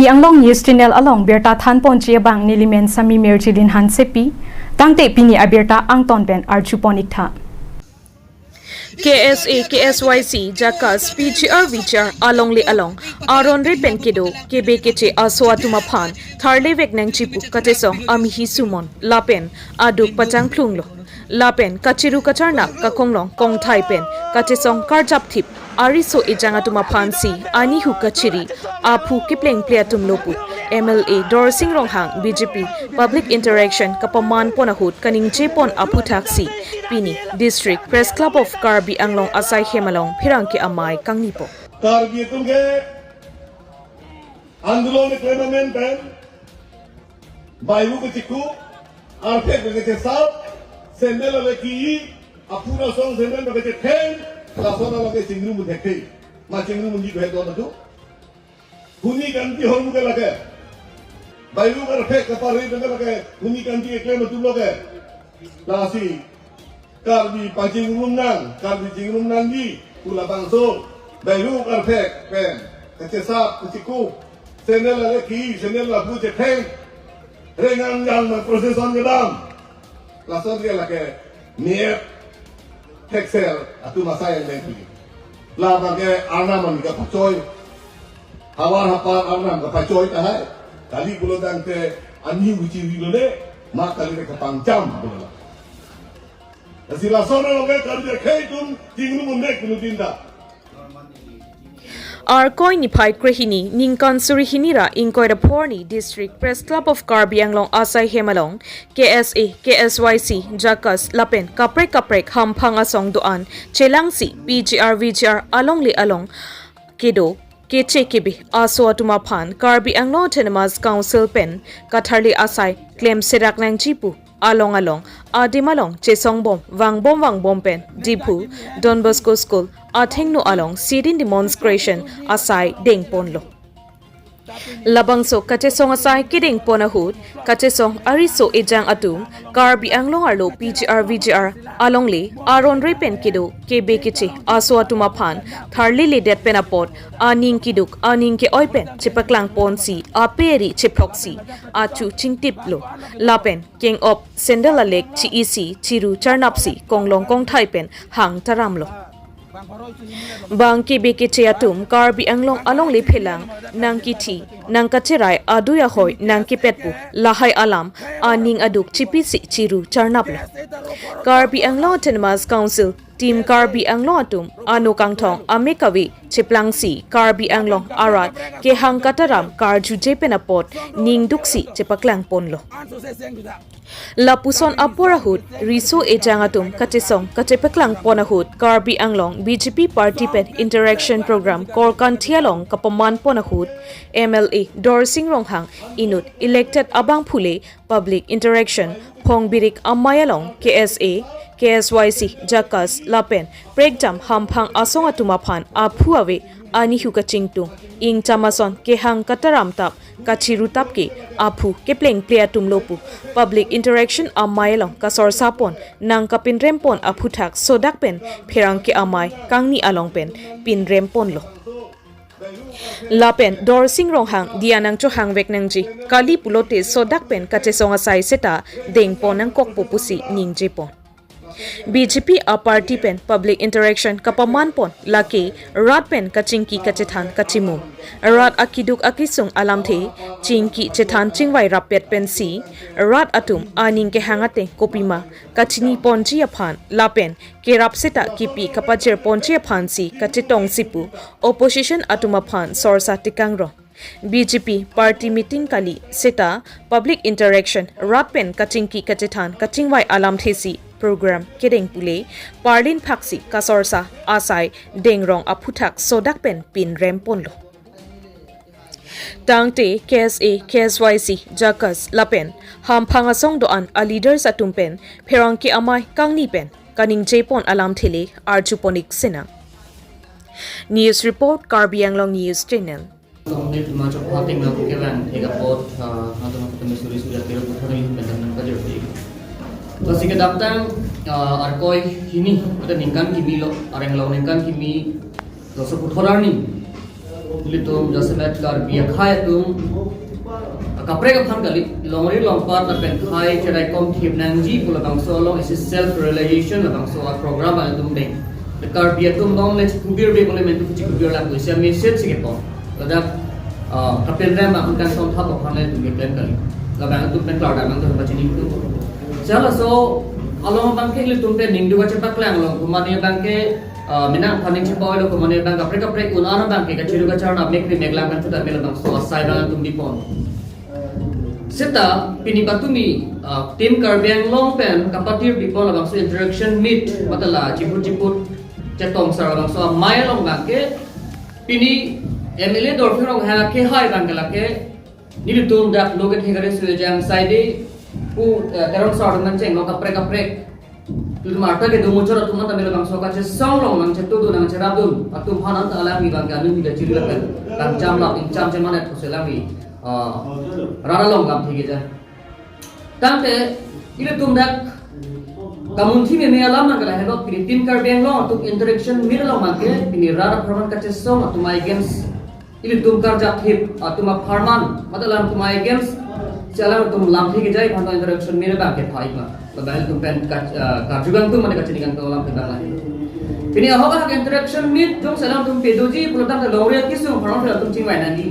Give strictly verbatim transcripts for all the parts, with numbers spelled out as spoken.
Anglong News Channel along birta thanponji abang nelimen Sami Mirjilin Hansepi, tangte pini abirta angton pen arjupon-iktha. K S A, K S Y C, JACAS, P G R V G R alongle along aron re pen kedo kebe keche aso atum aphan tharlevek nangji pu kachesong amihi sumon lapen aduk pachangphlunglo. Lapen kachiru kacharnap kakonglong kongthai pen kachesong karjapthip ariso ejang atum aphansi anihu kachiri aphu keplengple atumlo pu M L A Dorsing Ronghang B J P Public Interaction kapamanpon ahut kaningjepon aphuthaksi pini District Press Club of Karbi Anglong asai hem along pherangke amei kangnipo. Karbi atum ke andolon keklem amen pen, baihu kachikhu, arphek kachesap, sandal ale ki-i, aphu asong sandal kachetheng, lason alake chingrum thekthe. Ma chingrum ji bhedon atu. Huni kanti hormu ke lake. Baihu arphek kapari ke lake, huni kanti eklem atumlo ke. Lasi Karbi pachingrum nang, Karbi chingrum nangji pu labangso, baihu arphek pen kachesap kachikhu, sandal ale ki-i, sandal aphu chetheng, rengang yang ma procession kedam. Lason ke lake niat theksel atum asai yang lengpi. Labang ke arnam an kapachoi. Havar hapar arnam kapachoi tahai. Kali pulo tangte ani uchi wi lone, ma kali re kapangcham pulo. Lasi lason along ke Karbi akhei atum chingrum un-e kunutin ta. Arkoi niphai krehini ningkan suri hini ra ingkoi ra pho arni District Press Club of Karbi Anglong asai hem along K S A, K S Y C, JACAS lapen kaprek kaprek hamphang asong do-an chelangsi P G R V G R alongle along kedo keche kebe aso atum aphan Karbi Anglong Autonomous Council pen katharli asai klemserak nangji pu along along adim along chesongbom vangbom vangbom pen Diphu Don Bosco School athengno along sit-in demonstration asai dengponlo. Labangso kachesong asai kedengpon ahut kachesong ariso ejang atum Karbi Anglong arlo P G R V G R alongle aron re pen kedo kebe keche aso atum aphan tharleledet pen apot aning keduk aning ke-oi pen chepaklangponsi aperi cheploksi achu chingtiplo. Lapen keng-op sandal alek chi-isi chiru charnapsi konglong kongthai pen hang taramlo. Bang kebe keche atum Karbi Anglong alongle phelang nangkithi nangkacherai adui ahoi nangkepet pu lahai alam aning aduk chipisi chiru charnaplo. Karbi Anglong Autonomous Council Team Karbi Anglong atum ano kangthong ame kave cheplangsi Karbi Anglong arat kehang kataram karjuje pen apot ningduksi chepaklangponlo. Lapuson apor ahut riso ejang atum kachesong kachepaklangpon ahut Karbi Anglong B J P party pen interaction program Korkanthi along kapamanpon ahut M L A Dorsing Ronghang inut elected abangphu le public interaction phongbirik amei along K S A, K S Y C, JACAS lapen prekjam hamphang asong atum aphan aphu ave anihu kachingtung ingcham ason kehang kataram tap kachiru tap ke aphu keplengple atumlo pu public interaction amei along kasorsapon nangkapinrempon aphuthak sodak pen pherangke amei kangni along pen pinremponlo. Lapen Dorsing Ronghang diya nangchohangvek nangji kali pulote sodak pen kachesong asai seta dengpon nangkokpo pusi ningjepon. B J P aparty pen public interaction kapamanpon lake rat pen kachingki kachethan kachimum, rat akiduk akisung alamthe chingki chethan chingvai rappet pensi rat atum aning kehang ateng kopima kachiniponji aphan lapen kerap seta kipi kapajirponji aphansi kachetongsi pu opposition atum aphan sorsa tekang rong. B J P party meeting kali seta public interaction rat pen kachingki kachethan kachingvai alamthesi program kedeng pule parlin phaksi kasorsa asai dengrong aphuthak sodak pen pinremponlo. Tangte K S A, K S Y C, JACAS lapen hamphang asong do-an a leaders atum pen pherangke amei kangni pen kaningjepon alamthe le arjupon-ik sinang. News report, Karbi Anglong News Channel. Songni ma chok ha ting na ke bang ega pot, ah, ha ting na suri suri atero puthar ni bendang nang pajor di. Lasi kedamtang, ah, Arkoi hini, pada ningkan kimi lo, areng lo ningkan kimi lo seputhor arni. Ilitum jasemet Karbi akhei atum kaprek aphan kali, longri longpat lapen khei cherai kom thip nangji pu labangso along isi self realization labangso a program ilitum deng. Karbi atum long le chikubir be kole mentu chikubir lang pu isi message si kepo. Ladak, ah, kapinrem akan kan son thap aphan le ilitum keklem kali. Labang ilitum pen klardak nangtum pachini ilitum. Sehalaso along abangke ilitum pen ningduk kachepaklang along komatne abangke, ah, menang aphan ning chepa-oi lo, komatne abang kaprek kaprek un-an abangke kachiru kacharna mek ri mek lang kan sudah mela bangso asai abang ilitum bipon. Seta pini patumi, ah, Team Karbi Anglong pen kapatir bipon labangso interaction meet matala chiput chiput chetong sar labangso amei along abangke pini M L A Dolphin Ronghang kehai abangke lake nelitum dak Logan Hegare Sujang Saide pu, eh, Teron Sar man chenglo kaprek kaprek. Ilitum arta kedo muchot atum anta mela bangso kachesong long nangchetu dun nangcherap dun atum aphan anta alangli abangke anung hida chiri lapen kangcham lap ingcham cheman et pusi alangli, ah, rara long lam thik ja. Tangte ilitum dak kamunthi meme alam abangke lahelo pini Team Karbi Anglong atum interaction meet along abangke pini rat apharman kachesong atum against ilitum karjap thip atum apharman, matala atum against si alangtum lam thik kejai aphan interaction meet abangke thai ma. Labang ilitum pen ka, ah, karju kangtung mane kachini kangtung alam kedang lahi. Pini ahok ahok interaction meet jongsi alangtum pedoji pulotangte longri akesung apharman ilitum chingvai nangji.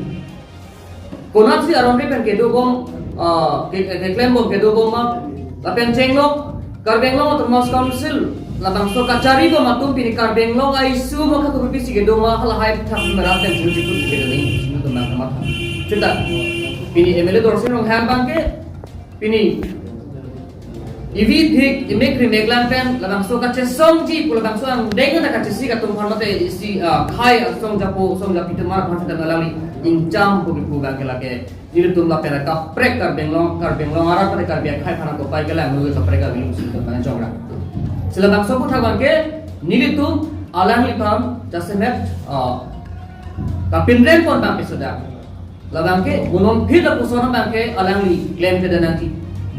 Konatsi aron pen kedo bom, ah, ke, ke, keklem bom kedo bom ma. Lapen chenglo Karbi Anglong Autonomous Council labangso kachari bom atum pini Karbi Anglong a-issue mo kha kopi si kedo ma halahai thak merat pen jil jikut kedo ni sinu tum nang kamat. Seta pini M L A Dolphin Ronghang abangke pini ivi thik imek ri mek lang pen labangso kachesongji pu labangso angdeng na kachesik atum aphan mate isi, ah, khei asong japo song japi atum aphan seta alangli ingcham pu kipu abangke lake nelitum lapen kaprek Karbi Anglong, Karbi Anglong arat pada Karbi akhei aphan kopai kelang nunggu kaprek Karbi Anglong sini mana jongra. Si labangso aphuthak abangke nelitum alangliphan jasemet, ah, kapinrem pon abangke sudah. Labangke unom phit lapuson abangke alangli klem kedo nangji.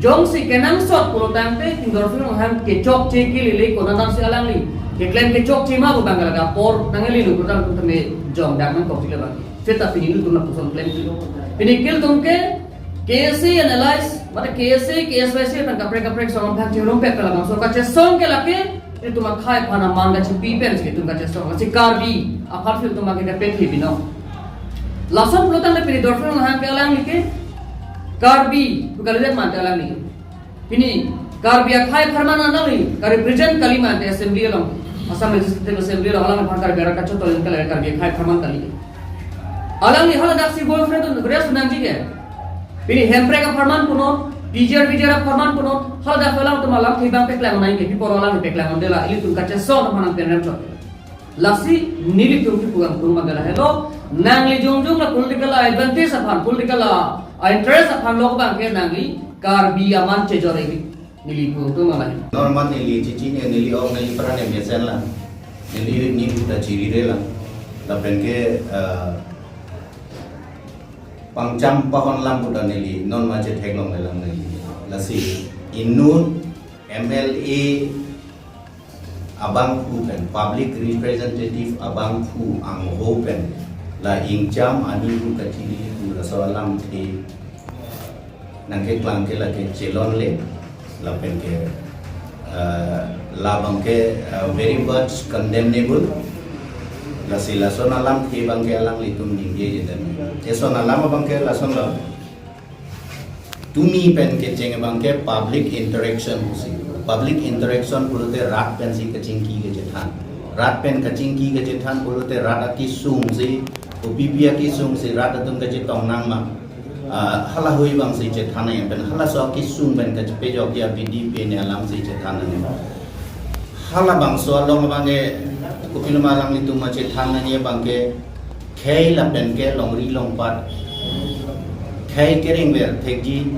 Jongsi kenangsot pulotangte Team Dolphin Ronghang kechokche kelele konatsi alangli keklem kechokche ma pu abangke lake apor nanglelo pulotangte tame jongdak nangkokji labangke. Seta pini ilitum lapuson klem. Pini ilitum ke K S A analyze, mate K S A, K S Y C pen kaprek kaprek song amphang chingrum pek labangso kachesong ke lake ilitum akhei aphan aman kachipi pen si ilitum kachesong. Si Karbi aphan si ilitum abangke kapethi binong. Lason pulotangte pini Dolphin Ronghang ke alangli ke Karbi pu kalidet mate alangli. Pini Karbi akhei apharman alangli ka-represent kali mate assembly along, Assam Legislative Assembly along alang aphan Karbi arat kachotol kali, Karbi akhei apharman kali. Alangli haladak si boyfriend un gres nangji ke. Pini Hemprek apharman punon, P G R V G R apharman punon, haladak alangtum alamthe abang peklang nangji ke, pi apor alangli peklang dela ilitum kachesong aphan nangpenrem chot. Lasi nelitum kipu kangtung abangke lahelo, nangli jongjong la political advantage aphan, political, ah, interest aphan lo abangke nangli Karbi aman chejor eri. Neli pu kangtung abang lahi. Normal neli chichi ne neli ok neli pran ne mesen lang. Neli ni puta chirire lang. Lapen ke, ah, pangcham pahon lang puta neli non ma chetheklongle lang neli. Lasi inut M L A abangphu pen, public representative abangphu angho pen la ingcham ani pu kachiri pu laso alamthe nangkeklang ke lake chelonle lapen ke, eh, labangke, eh, very much condemnable. Lasi lason alamthe abangke alanglitum ningje jedan. Eson alam abangke lason lo. Tumi pen kecheng abangke public interaction pusi. Public interaction pulote rat pensi kachingki kachethan. Rat pen kachingki kachethan pulote rat akesung si, kopipi akesung si rat atum kachetong nang ma. Ah, halahui abang si chethan nang pen halaso akesung pen kachepejokji abidi pen alam si chethan nang. Halabangso along abangke kopiloma alanglitum ma chethan nangji abangke khei lapen ke longri longpat. Khei kereng ver thekji,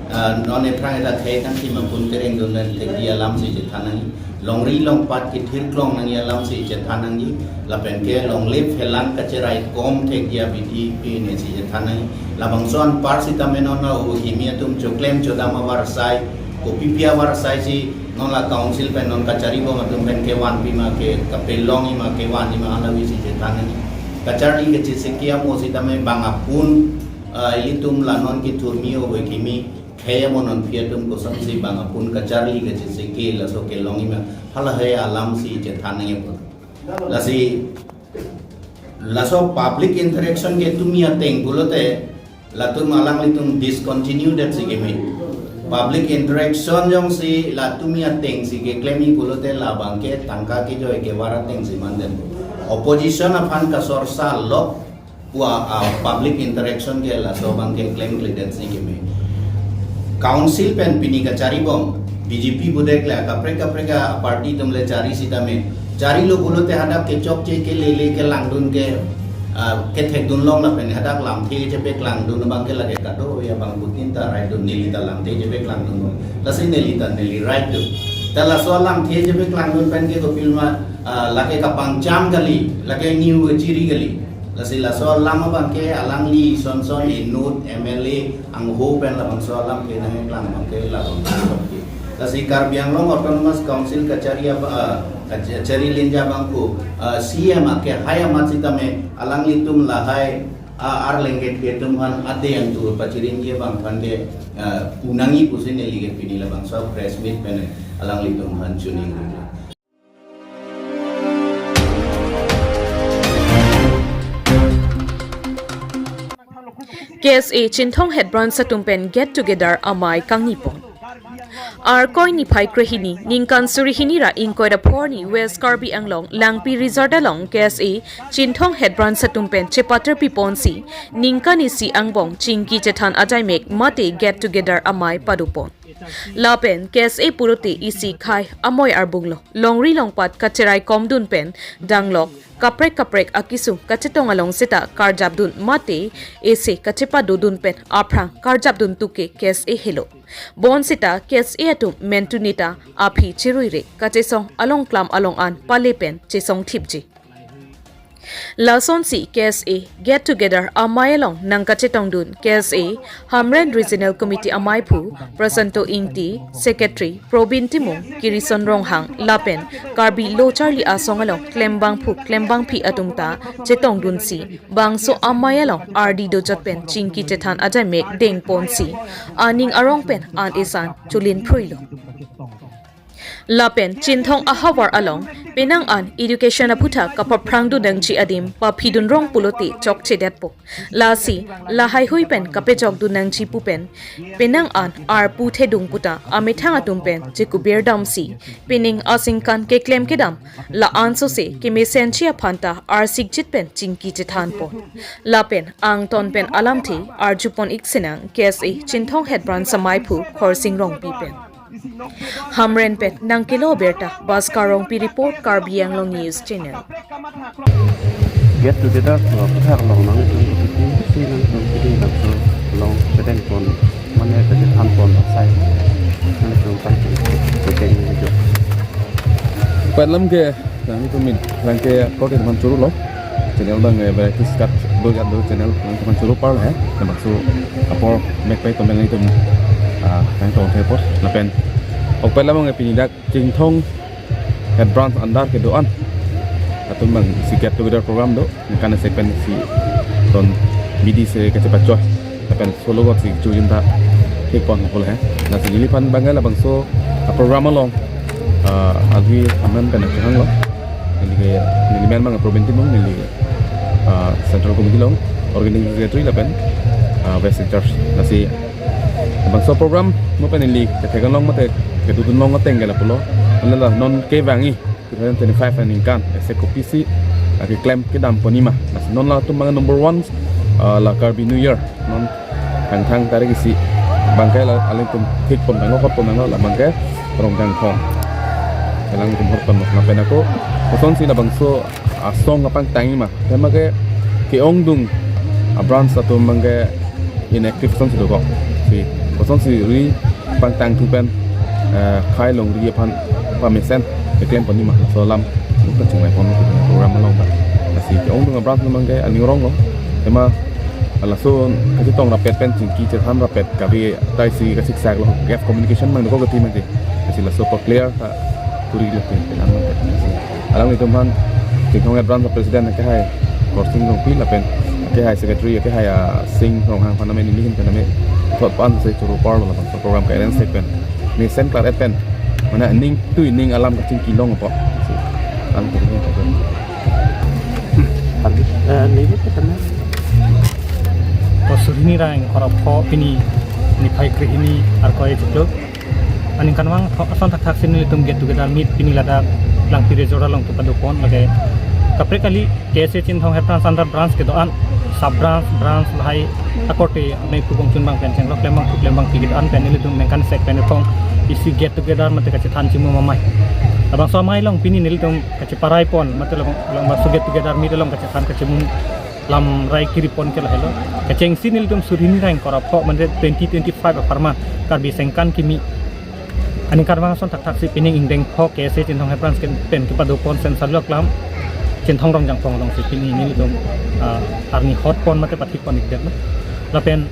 ah, non ephrang eta khei kan si mapun kereng dun pen thekji alam si chethan nangji. Longri longpat kethirklong nangji alam si chethan nangji. Lapen ke longle phelang kacherai kom thekji abidi pen si chethan nangji. Labangso anpar sitame non na o himi atum choklem chodam avarsai, kopipi avarsai si non la council pen non kachari bom atum pen kevanpi ma ke kapelongji ma kevanji ma halahui si chethan nangji. Kacharli kacheseke amo sitame bang apun, ah, ilitum la non kethurmi ove kimi khei amo non phi atum kosonsi bang apun kacharli kacheseke laso kelong ime halahei alam si chethan nangpo. Lasi laso public interaction ke tumi ateng pulote latum alanglitum discontinue det si keme. Public interaction jongsi la tumi ateng si keklem-i pulote labang ke tangka kejoi kevar ateng si mandet. Opposition aphan kasorsa lok pu a, ah, public interaction ke laso abang ke klemkledet si keme. Council pen pini kachari bom, B J P budek le kaprek kaprek aparty atum le chari sitame. Charilo pulote hadak kechokche kelele kelangdun ke, ah, kethekdun long lapen hadak lamthe chepaklangdun abang ke lake kadokave abang butin ta right do, neli ta lamthe chepaklangdun long. Lasi neli ta neli right do. Ta laso lamthe chepaklangdun pen ke kopilma, ah, lake kapangcham kali, lake niu chiri kali. Lasi laso alam abang ke alangli sonson inut M L A angho pen labangso alam ke nangklang abang ke labang ke. Lasi Karbi Anglong Autonomous Council kachari aba, ah, kachari linja abang ko, ah, C M ake hai amat sitame alanglitum lahai, ah, arleng ke atum aphan adeng tu pachirinji abang aphan ke, ah, pu nangji pusi neli ke pini labangso press meet pen alanglitum aphan choningri. K S A Chinthong Head Branch atum pen get together amei kangni pon. Arkoi niphai krehini ningkan suri hini ra ingkoi ra pho arni West Karbi Anglong Langpi Resort along K S A Chinthong Head Branch atum pen chepaterpi ponsi ningkan isi angbong chingki chethan ajaimek mate get together amei pado pon. Lapen K S A pulote isi khei amei arbung lo, longri longpat kacherai komdun pen danglok kaprek kaprek akesung kachetong along seta karjapdun mate ese kachepadodun pen aphrang karjapdun tuke K S A helo. Bonseta K S A atum mentu neta aphi cheruire kachesong along klam along an pale pen chesong thipji. Lasonsi K S A get together amei along nangkachetongdun K S A Hamren Regional Committee ameiphu Prasanto Ingti, Secretary Probin Timung, Kirison Ronghang lapen Karbi Lo Charli Asong along klembangphu klembangphi atum ta chetongdunsi bangso amei along ardi dojot pen chingki chethan ajaimek dengponsi aning arong pen an esan cholin phruilo. Lapen Chinthong ahavar along penang an education aputhak kapaphrangdun nangji adim paphidun rong pulote chokchedetpo. Lasi lahaihui pen kapechokdun nangji pu pen penang an arpu thedung puta amethang atum pen chekuber damsi pining asingkan keklem kedam la-an sose kemesenji aphan ta arsikjit pen chingki chethanpon. Lapen angton pen alamthe arjupon-ik sinang K S A Chinthong Head Branch ameiphu Khorsing Rongpi pen. Hamren pen nangkelo birta Bhaskar Rongpi report, Karbi Anglong News Channel. Get together pu aputhak along nangtum kiti si nangtum kiti laso along pedengpon mane kachethanpon asai nangtum pangcheng kejeng jo. Padlam ke nangtum min rangke kote teman churu lo. Channel abang, eh, Variety Start Blog Ando channel nangtum churu parlo he. Nangtum so apor mek pai tomen nangtum, ah, nangtum thepos lapen ok padlam abang pini dak Chinthong Head Branch under kedo-an atum abang si get together program do, ningkan isi pen si ton bidi se kachepachoi lapen solo got si chujin ta thik pon hopol he. Lasi neliphan abang labangso a program along, ah, alhi amen pen chehanglo. Neli ke, neli men abang Probin Timung, neli, ah, Central Committee along Organizing Secretary lapen, ah, West in Charge. Lasi labangso program mo pen neli kethek along mate kedodun long ateng ke lapulo. Lala non kevangji two thousand twenty-five aningkan ese kopisi, ah, keklem kedam ponji ma. Lasi non latum abang number one, ah, la Karbi New Year non Thangthang tarik isi abang ke la alangtum thik pon abang lo, hot pon abang lo, la abang ke Rongkangthong. Alangtum hot pon lapen ako kosonsi labangso asong kapangtangji ma. Tema ke ke-ongdung a branch atum abang ke inactive asonsi dokok. Si kosonsi ri pangtangthu pen, eh, khei longri aphan pamesen keklem ponji ma laso alam nukta chungnai pon program along ta. Lasi ke-ongdung a branch abang ke aning rong lo. Tema laso kachetong rapet pen chingki chethan rapet kave tai si kasiksak lo, gap communication abang dokok kati mati. Lasi laso pa clear ta turi lo tin pen aman. Lasi alanglitum aphan Chinthong Head Branch President ke hai Borsing Rongpi lapen akehai secretary, akehai, ah, Sing Ronghang aphan name, neli ahin pen name thot pan se choro parlo labangso program ka-arrange pen. Mesen klar-et pen. Mane ningtui ning alam kachingki longpo. Ang tu ni. Eh, neli ke tama. To suri hini ra ingkoi ra pho pini niphai krehini Arkoi chiklo. Aningkanvang tho-, ason thakthak si nelitum get together meet pini ladak Langpiri Jora along kepadopon lake. Kaprek kali K S A Chinthong Head Branch under branch kedo-an, sub branch, branch lahai akorte amei phu kongchun abang pen chenglok klembang thu klembang pi kedo-an pen nelitum ningkan sek pen ithong isi get together mate kachethan chimum amei. Labangso amei along pini nelitum kacheparai pon mate labang, labangso get together meet along kachethan kachimum lamrai kiri pon ke lahelo. Kechengsi nelitum suri hini ra ingkoi ra pho mane twenty twenty-five apharman Karbi sengkan kimi. Aningkanvang ason thakthak si pining ingdeng pho K S A Chinthong Head Branch pen kepadopon sensalok lam Chinthong Rongjang Phonglong si pini nelitum, ah, arni hot pon mate pathi pon ikdet na. Lapen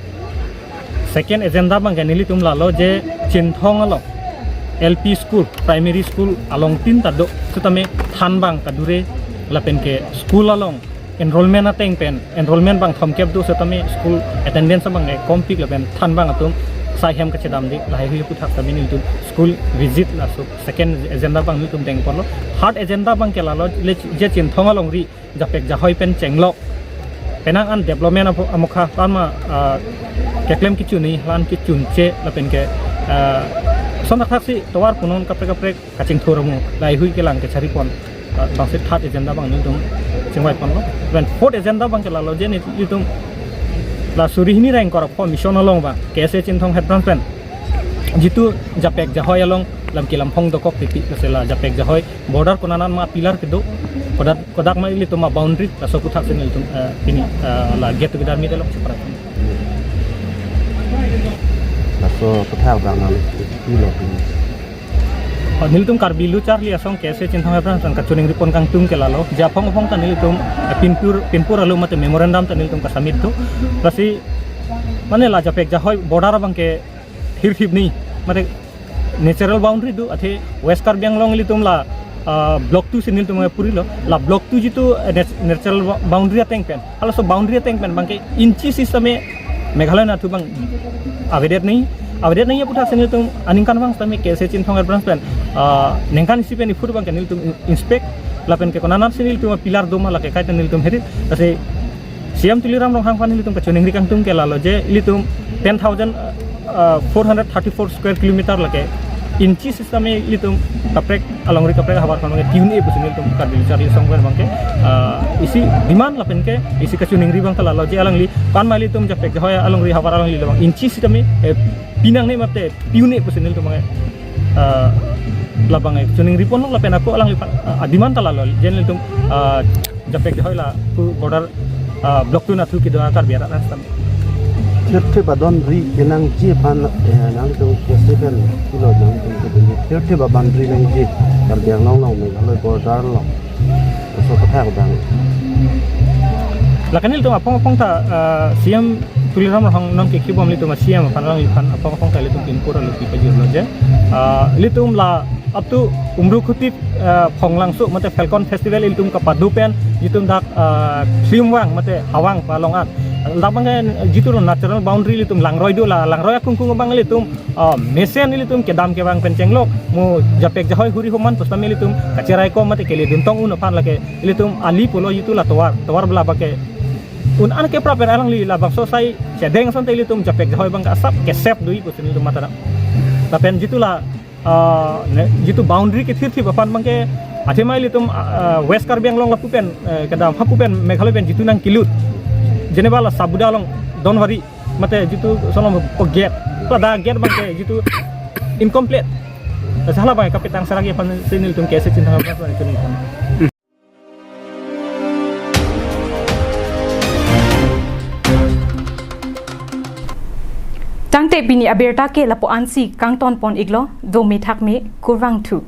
second agenda abang ke nelitum lalo je Chinthong along L P school, primary school along tin ta do setame than abang kadure lapen ke school along enrollment ateng pen, enrollment abang thomkep do setame school attendance abang ke kompik lapen than abang atum sai hem kachedamde lahai hui aphuthak setame nelitum school visit laso second agenda abang nelitum dengponlo. Third agenda abang ke lalo le je Chinthong alongri japek jahoi pen chenglok penang an development amo-, amokha tama, ah, keklem kechun ni lan kechun che lapen ke, ah, ason thakthak si tovar punon kaprek kaprek kachingthur amu lahai hui kelang kachari pon, ah, bangsi third agenda abang nelitum chingvai ponlo. Lapen fourth agenda abang ke lalo je nelitum la suri hini ra ingkoi ra pho mission along abang K S A Chinthong Head Branch pen jitu japek jahoi along lam kelam phong dokok titi lasi la japek jahoi border konat ma pillar kedo kodak kodak ma ilitum ma boundary laso aphuthak si nelitum, eh, pini, eh, la get together meet along cheparai. Laso aphuthak abang nang pilo pini. Oh, nelitum Karbi Lo Charli Asong K S A Chinthong Head Branch pen kachiningri pon kangtung ke lalo. Je aphong aphong ta nelitum, eh, pinpur, pinpur alo mate memorandum ta nelitum kasubmit do. Lasi mane la japek jahoi border abang ke thirthip ni. Mate natural boundary do athe West Karbi Anglong ilitum la, ah, block two si nelitum purilo. La block two jitu, eh, nat-, natural ba-, boundary ateng pen. Halaso boundary ateng pen abang ke inchi system e Meghalaya nathu abang avedet nangji, avedet nangji aphuthak si nelitum aningkanvang setame K S A Chinthong Head Branch pen, ah, ningkan isi pen iphur abang ke nelitum in-, inspect lapen ke konat si nelitum pillar do ma lake kaita nelitum herit. Lasi C M Tuliram Ronghang aphan nelitum kachiningri kangtung ke lalo je ilitum ten thousand, uh, four hundred thirty-four square kilometer lake inchi system e ilitum kaprek alongri kaprek ahavar aphan abang ke tune e pusi nelitum Karbi Lo Charli Asong pen abang ke, uh, isi demand lapen ke isi kachiningri abang ke lalo je alangli pan ma ilitum japek jahoi alongri havar alangli labang inchi system e, eh, pinangne mate tune e pusi nelitum abang ke, uh, labang ke chiningri ponlo lapen ako alangli pan, uh, demand ta lalo je nelitum, uh, japek jahoi la pu border, ah, block two nathu kedo Karbi arat astam. Thirthip adon ri kenangji aphan, eh, nangtum K S A pen pilo nangtum ke beli. Thirthip aban ri nangji Karbi Anglong along Meghalaya border along. Laso aphuthak abang. La ke nelitum aphong aphong ta, ah, C M Tuliram Ronghang non ke kibom ilitum C M aphan alangli aphan aphong aphong ta ilitum pinpur alo pipajirlo je. Ah, ilitum la up to Umrukhuti, eh, Phonglangso mate Falcon Festival ilitum kapado pen jitum dak, eh, Srimvang mate Hawang palong an. Dak abang ke jitu lo natural boundary ilitum langroi do la langroi akungkung abang ilitum, eh, mesen ilitum kedam kevang pen chenglok mo japek jahoi huri homan pusitame ilitum kacherai ko mate kele dun tong un aphan lake ilitum ali pulo jitu la tovar, tovar bela abang ke un an ke prap pen alangli labangso sai chedeng asonte ilitum japek jahoi abang ke asap kesep dui pusi nelitum mata. Lapen jitu la ah, ne, jitu boundary kethirthip aphan abang ke athema ilitum, ah, West Karbi Anglong lapu pen, eh, kedam hapu pen Meghalaya pen jitu nangkelut. Jeneba la Sabuda along Donwari mate jitu solom po gate. Pada gate abang ke jitu incomplete. Sahala abang ke kapetang saragi aphan si nelitum K S A Chinthong Head Branch pen ilitum. Tangte pini abirta ke lapu-an si kangton pon iklo, dome thakme, kurvangthu.